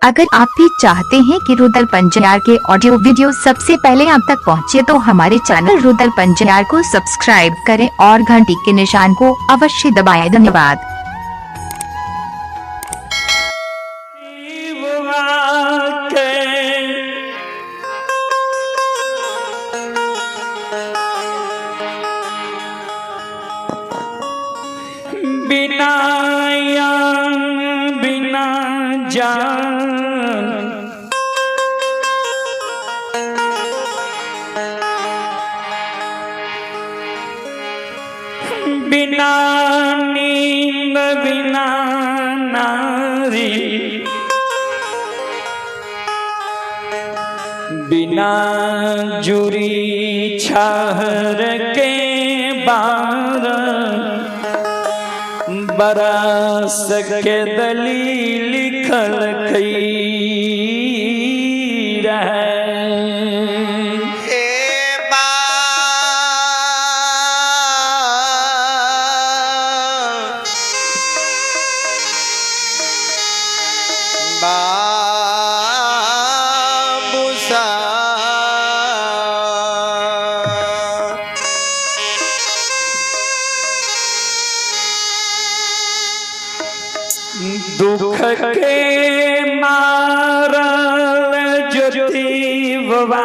अगर आप भी चाहते हैं कि रुदल पंजियार के ऑडियो वीडियो सबसे पहले आप तक पहुंचे तो हमारे चैनल रुदल पंजियार को सब्सक्राइब करें और घंटी के निशान को अवश्य दबाएं। धन्यवाद। बिना यान बिना जान बिना नींद बिना नारी बिना जुरी छहर के बार बरस के दली लिखल खई रहे। हे बा बाबूसा दुख के मारल ज्योति बाबा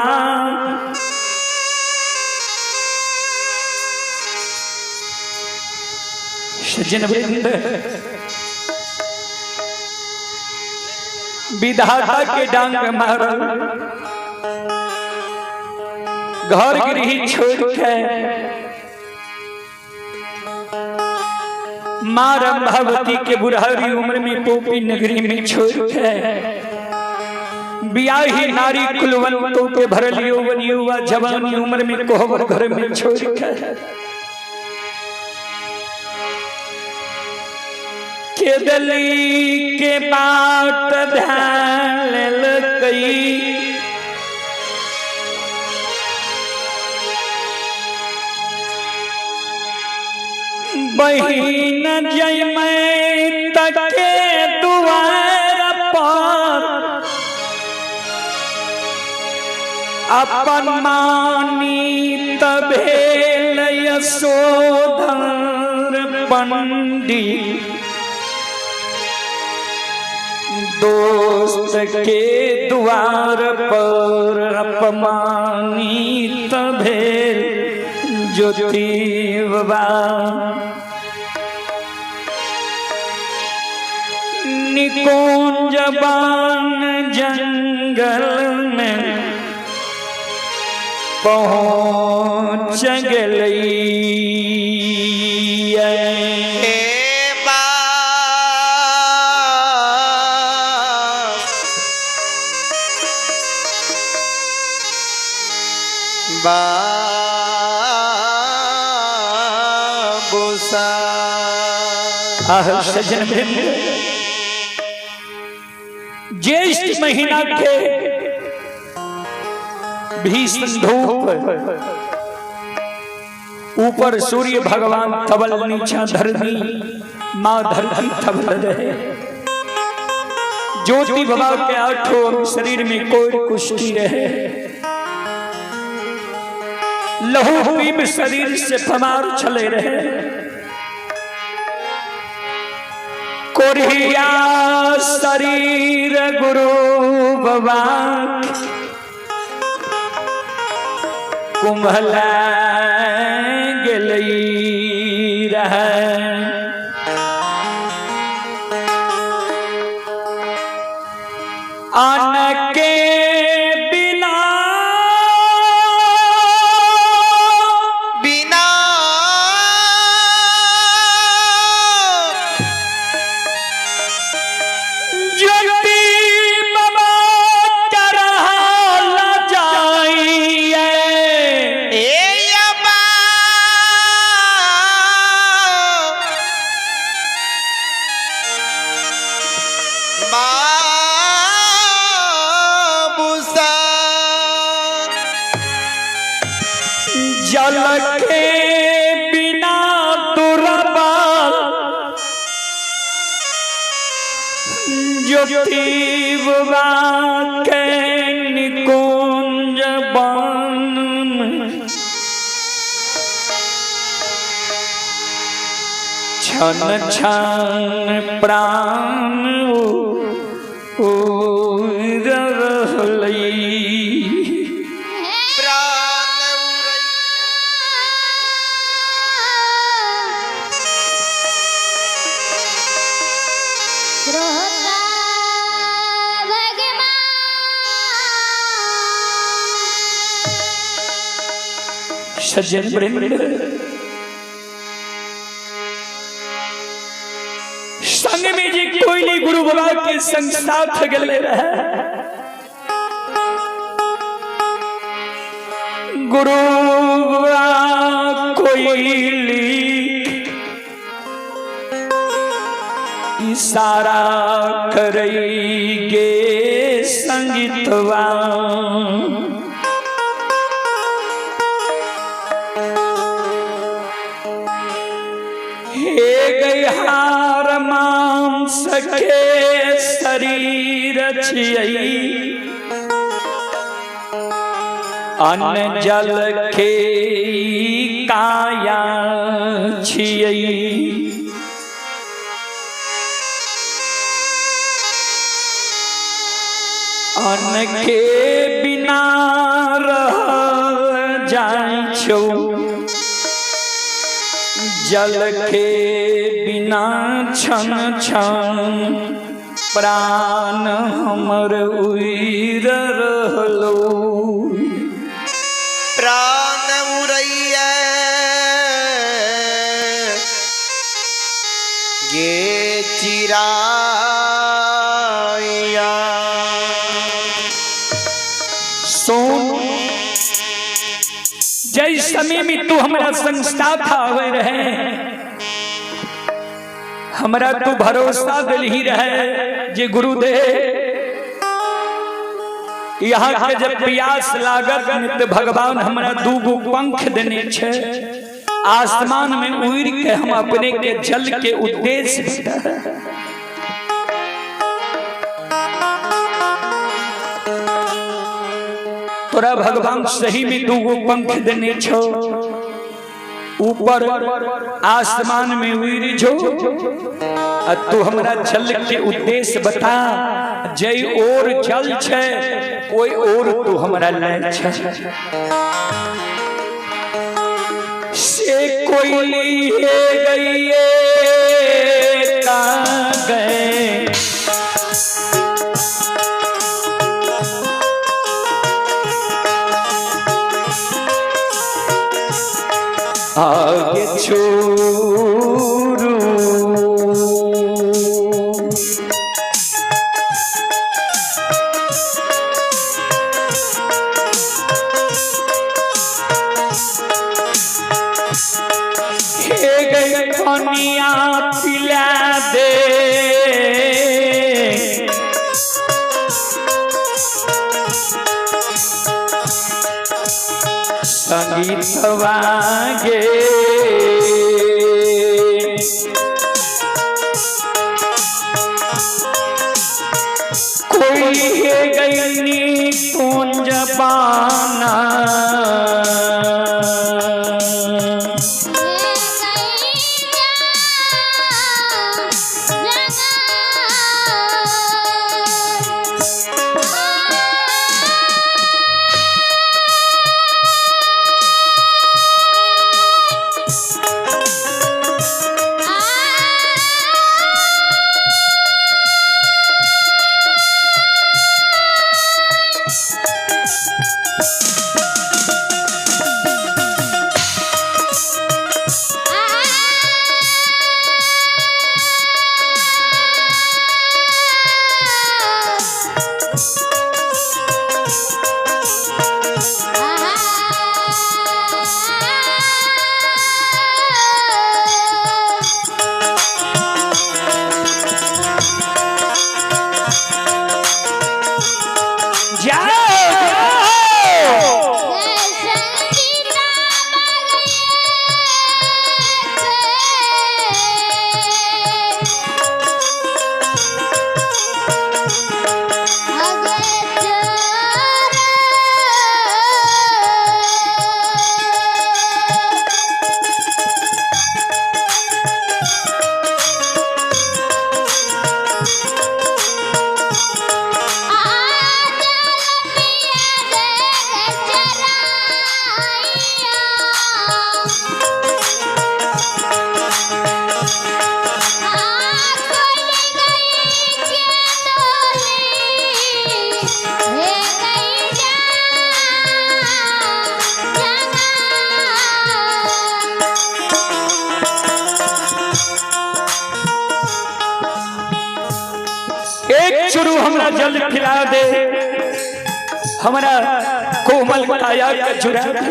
सज्जन वृंद, विधाता के डांग मारल घर गृह छोड़ के माँ रंभावती के बुढ़ारी उम्र में पोपी नगरी में छोड़ के बियाही नारी कुलवंतों के भरल यौवन युवा जवानी उम्र में कोहबर घर में छोड़ के केदली के बाट ध्यान लेलकई बहिन जयमै तके दुआर पर अपन मानी भेल यशोधर पंडित दोस्त के द्वार पर अपमानित भेल ज्योति बाबा। निकुंज बन जंगल में पहुँच गई। हे बा बाबूसा आह सज्जन वृंद, ज्येष्ठ महीना के भीषण धूप, ऊपर सूर्य भगवान तबल, नीचा धरती माँ धरती तबल रहे। ज्योति बाबा के आठों अंग शरीर में कोई कुश्ती रहे, लहू पीब शरीर से फमार छले रहे। कोरिया शरीर गुरु बाबा कुंभला गेलई रहे। अन के बिना बिना ज्योति बाबा करहल जाइए। ए अबा बाबूसा जल के बिना दुर्बल ज्योति बाबा के निकुंज वन में छन छन प्राण उड़ रहलै। प्राण उड़ै। श्रोता भगवान सज्जन वृंद, संग में जी कोयली गुरु बाबा के संग साथ गले रहे। गुरु बाबा कोयली इशारा करई गे संगीतवा, हे गई हार मांस के शरीर छियै, अन्न जल के काया छियै। अन्न के बिना रहल जाइ छौ, जल के बिना क्षण क्षण प्राण हमर उड़ि रहलो। प्राण उड़ैया गे चिराइया। सोन, जय समय में तू हमरा संग साथ आवे रहे, हमरा तू भरोसा दिल ही रहे जे गुरुदेव यहाँ के जब प्यास लागत त भगवान हमरा दूगो पंख देने छे, आसमान में उड़ के हम अपने के जल के उद्देश्य। तोरा भगवान सही में दूगो पंख देने छो, ऊपर आसमान में उड़ जो आ तू हमरा जल के उद्देश्य बता, जय और जल छे कोई और तू हमरा ले छे। से कोयली हे गई का गए आगे छोरू, हे गई पनिया पिला दे, संगीत वागे कोई हे गई कुंज पाना। जल खिला दे, हमरा कोमल काया के जुड़ा दे।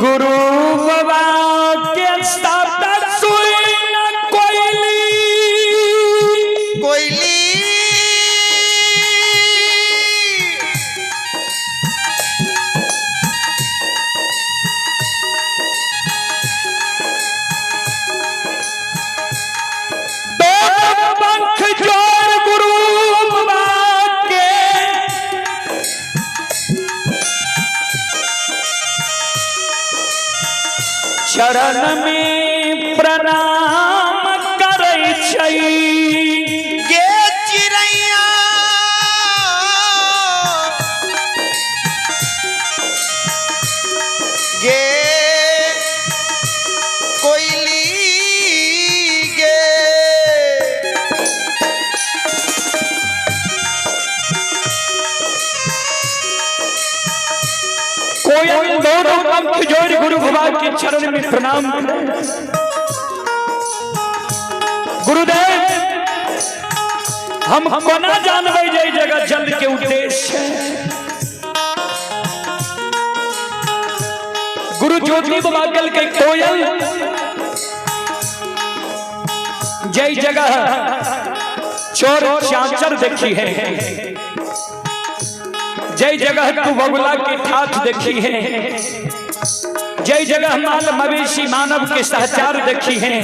गुरु बाबा के शब्द सुन कोयली कोयली दोनों पंख जोड़ गुरु बाबा के चरण में प्रणाम करै छै। गे चिड़ैया गे कोयली गे कोयल दोनों पंख जोड़ गुरु बाबा के चरण में प्रणाम करे। गुरुदेव हम कोना जानबै जे ई जगह जल के उद्देश्य है। गुरु ज्योति बाबा कल के कोयल जय जगह चोर चाचर देखी है, जय जगह तू बगुला की ठाठ देखी है, जय जगह माल मवेशी मानव के सहचार देखी है,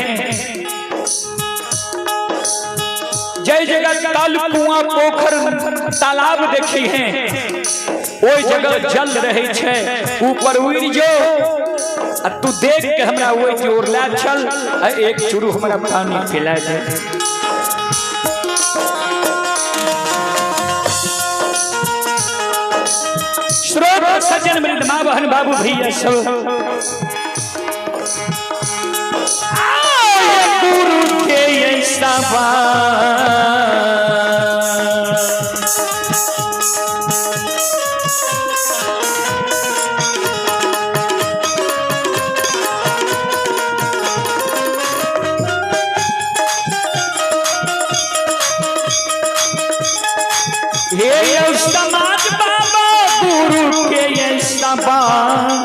जय जगह ताल कुआं पोखर तालाब देखी है, ओई जगह जल रहे छे ऊपर उड़ जो आ तू देख के हमरा ओई की ओर ला चल आ एक चुरू हमरा पानी पिला दे। श्रोत सज्जन वृंद माँ बहन बाबू भैया सब आए गुरु के ऐसा बात हे यौ समाज बाबा गुरु के ऐसा बात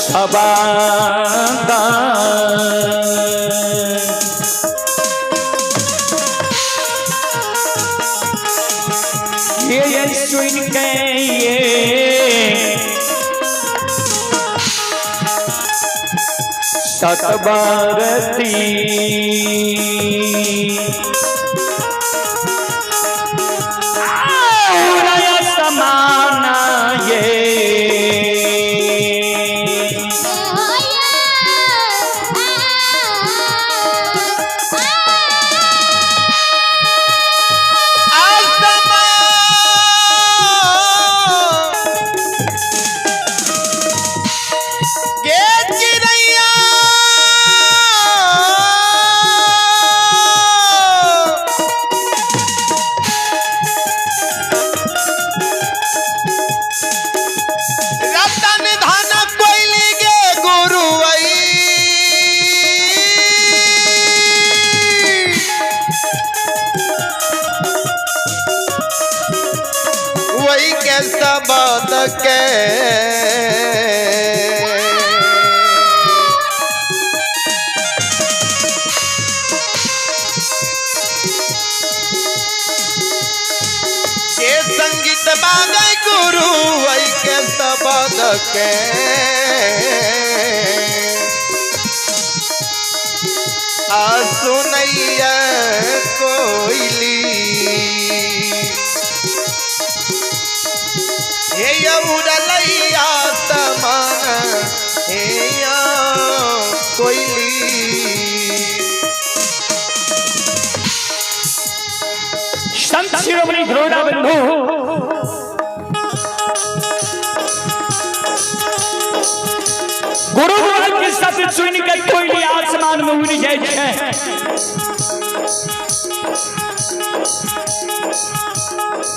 सबादा ये सुन के ये सतबारती और समाना ये आसमां गे चिड़ैया रतन धन कोयली गे गुरुवई वही के शब्द के के संगीत बागै गुरु वही के शब्द के आ सुनैया कोयली हे उड़लैया तमान हे या कोयली। संत शिरोमणि ध्रुवदा बंधु गुरु बाबा के शब्द सुन के कोयली आसमान में उड़ जाए छै।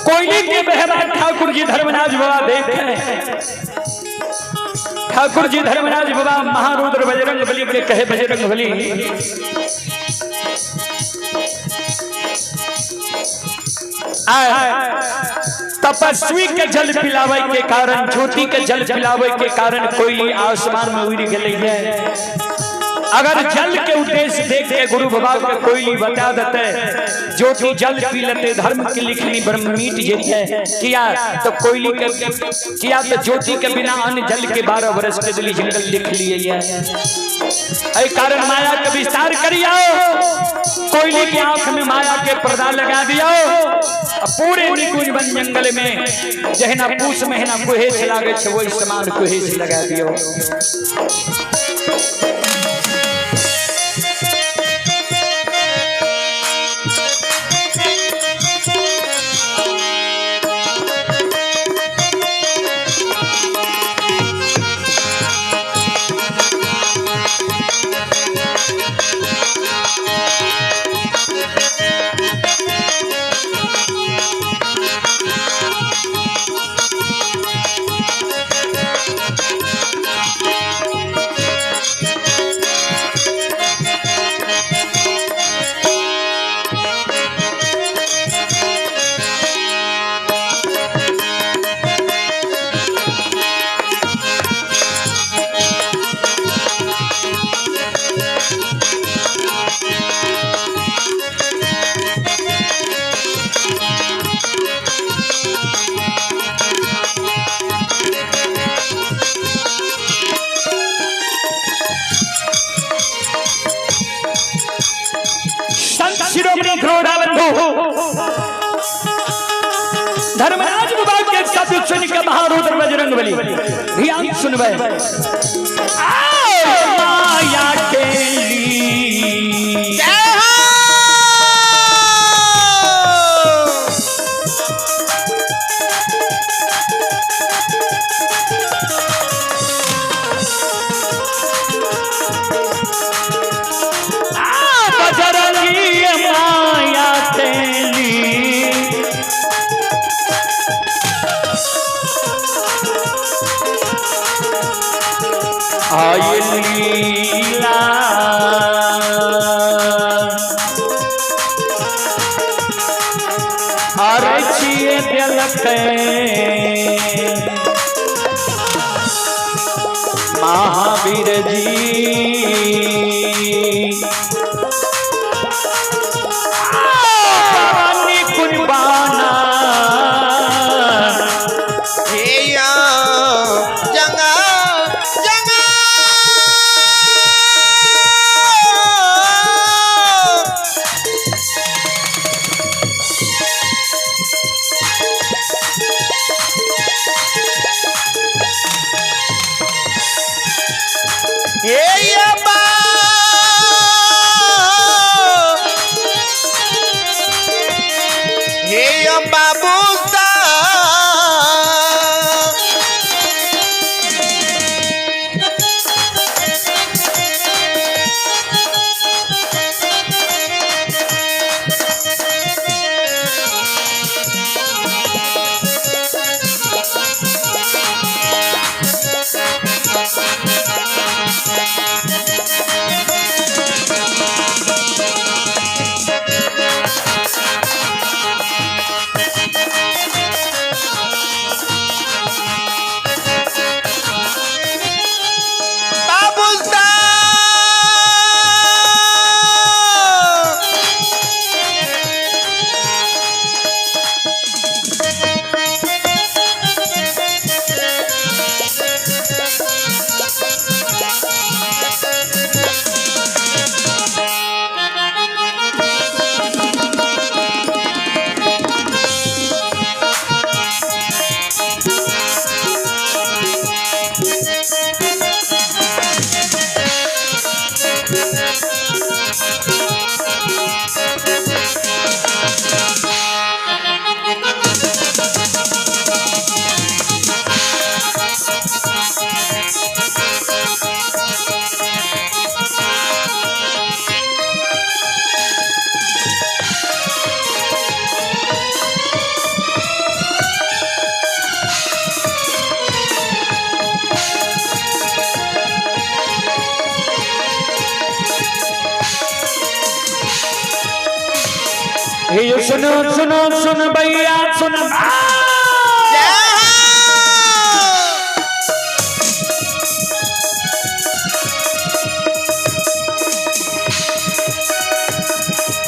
कोयली के बहरा ठाकुर जी धर्मराज बाबा देखे। ठाकुर जी धर्मराज बाबा महारुद्र बजरंग बली के कहे बजरंग बली आए तपस्वी के जल पिलावे के कारण, ज्योति के जल पिलावे के कारण कोयली आसमान में उड़ गई है। अगर जल के उद्देश्य देख के गुरु बाबा के कोयली बता देते, ज्योति जल पी लेते, धर्म की लिखनी ब्रह्म मीट जेते किया तो कोयली के किया तो ज्योति के बिना अन्य जल के 12 वर्ष के दिली जंगल लिख लिए है। ऐ कारण माया के विस्तार करियो, कोयली की आंख में माया के पर्दा लगा दियो। पूरे निकुंज वन जंगल में जहना पूस महीना कुहेस लागे छे वही समान कुहेस लगा दियो। संत शिरोमणि घोड़ा बंधु धर्मराज बाबा के शब्द सुन के महारुद्र बजरंग बली ध्यान सुनबे। माया के ली जय हो। बजरंगी माया तेली आय लीला अरे छिए दिलकै महावीर जी कुर्बाना हेया जंगा जंगा हेया हे सुनो सुनो सुन भैया सुन।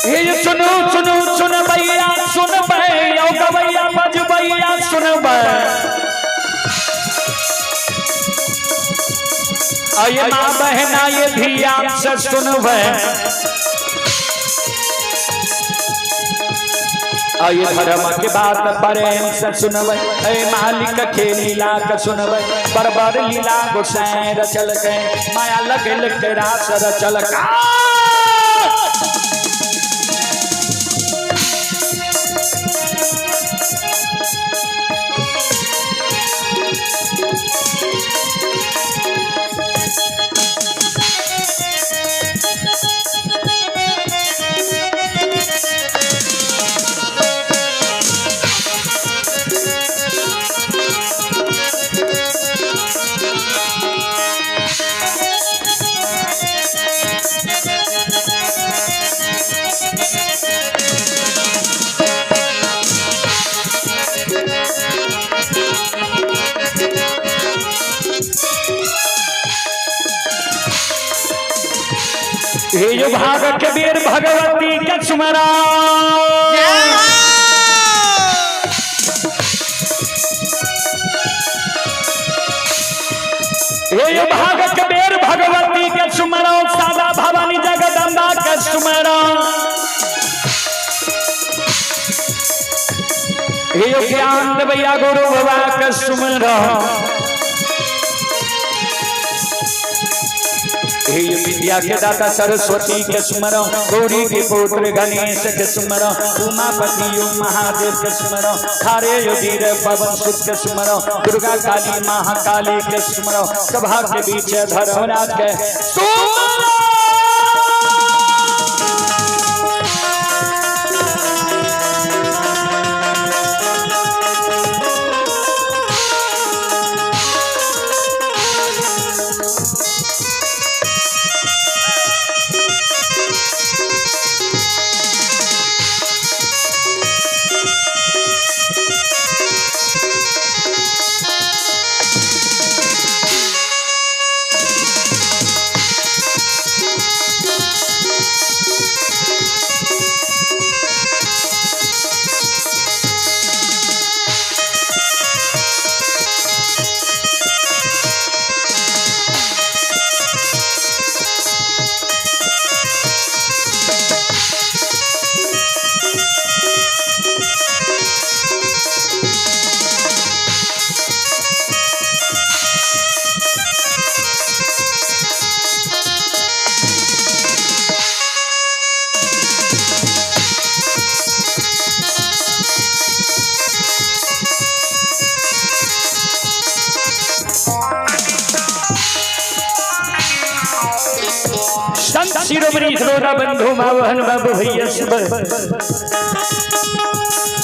हे सुनो सुनो सुन भैया सुन भैया गवैया बज भैया सुन अये माँ बहना ये धिया से सुन अये धर्म के बात प्रेम से सुनबै, ए मालिक के लीला के सुनबै, बरबर लीला गोसाई रचल के, माया लगल के रास रचल का। हे जो भाग कबीर भगवती के सुमरा। हे जो भाग कबीर भगवती के सुमरा, सादा भवानी जगदम्बा के सुमरा। हे जो ज्ञान भैया गुरु बाबा के सुमरा। हे विद्या के दाता सरस्वती के सुमरो, गौरी के पुत्र गणेश के सुमरो, उमापति महादेव के सुमरो, खारे योगीर पवन सुत के सुमरो, दुर्गा काली महाकाली के सुमरो, सभा के बीच धर्मराज के सुमरो। संत शिरोमणि श्रोता बंधु मावहन बाबू भैया सब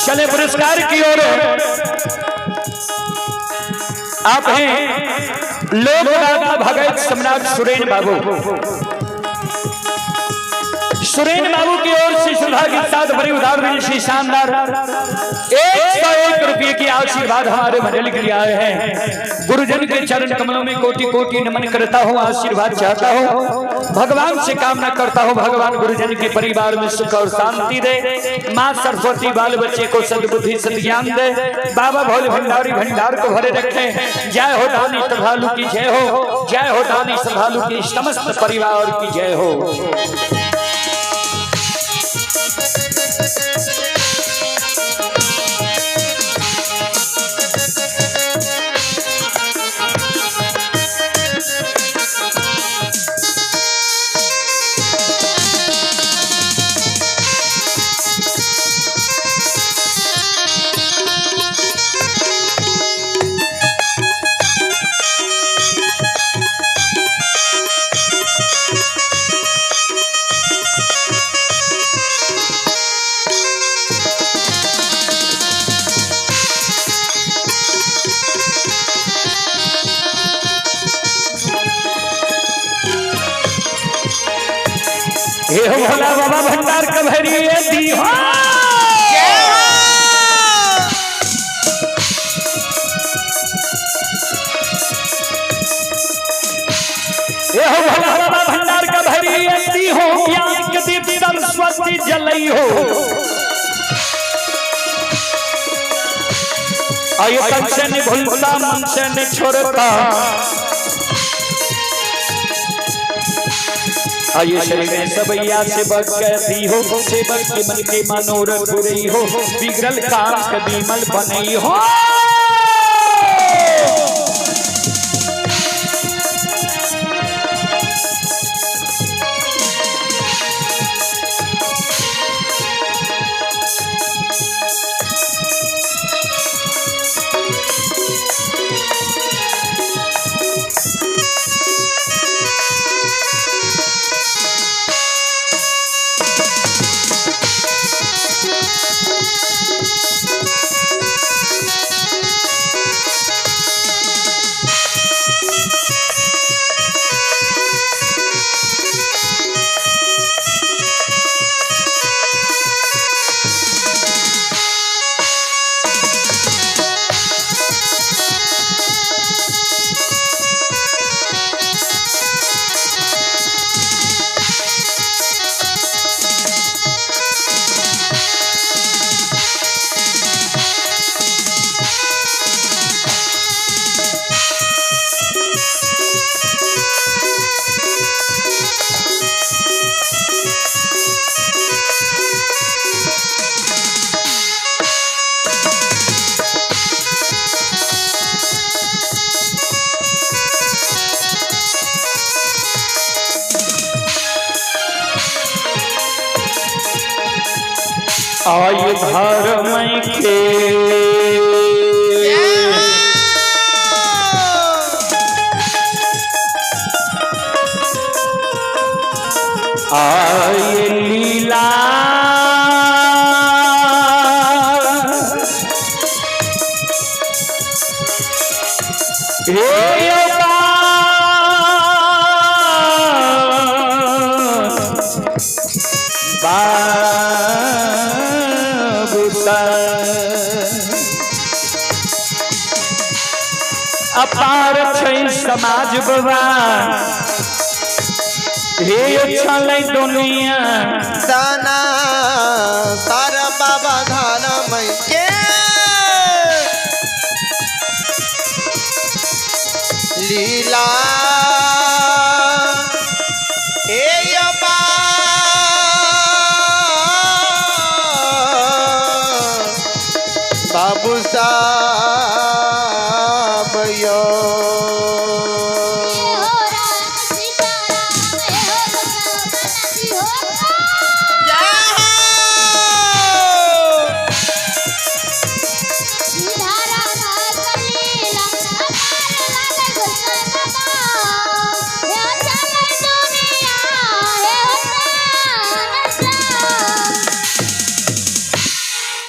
चले पुरस्कार की ओर। आप हैं लोक गाथा भगत सम्राट सुरेन बाबू। सुरेन बाबू की ओर से श्रद्धा के साथ बड़ी उदार श्री शानदार 101 रुपये की आशीर्वाद हमारे मंडल के लिए आए हैं। गुरुजन के चरण कमलों में कोटि कोटि नमन करता हूँ, आशीर्वाद चाहता हूँ, भगवान से कामना करता हूँ भगवान गुरुजन के परिवार में सुख और शांति दे, माँ सरस्वती बाल बच्चे को सद्बुद्धि सद्ज्ञान दे, बाबा भोले भंडारी भंडार को भरे रखे। जय हो दानी श्रद्धालु की जय हो, जय हो दानी श्रद्धालु की समस्त परिवार की जय हो। हे हो भोला बाबा भंडार कभरी दी हो। गई हो। आये तन से नहीं भूलता मन से नहीं छोड़ता, आये शरीर में सबैया सेवक कहती हो, सेवक के मन के मनोरथ पुरई हो, बिगड़ल काम कदीमल बनई हो। आय धर्म के आय लीला हे अपार छै समाज बाबा हे छलै दुनिया सना सारा बाबा धर्म के लीला।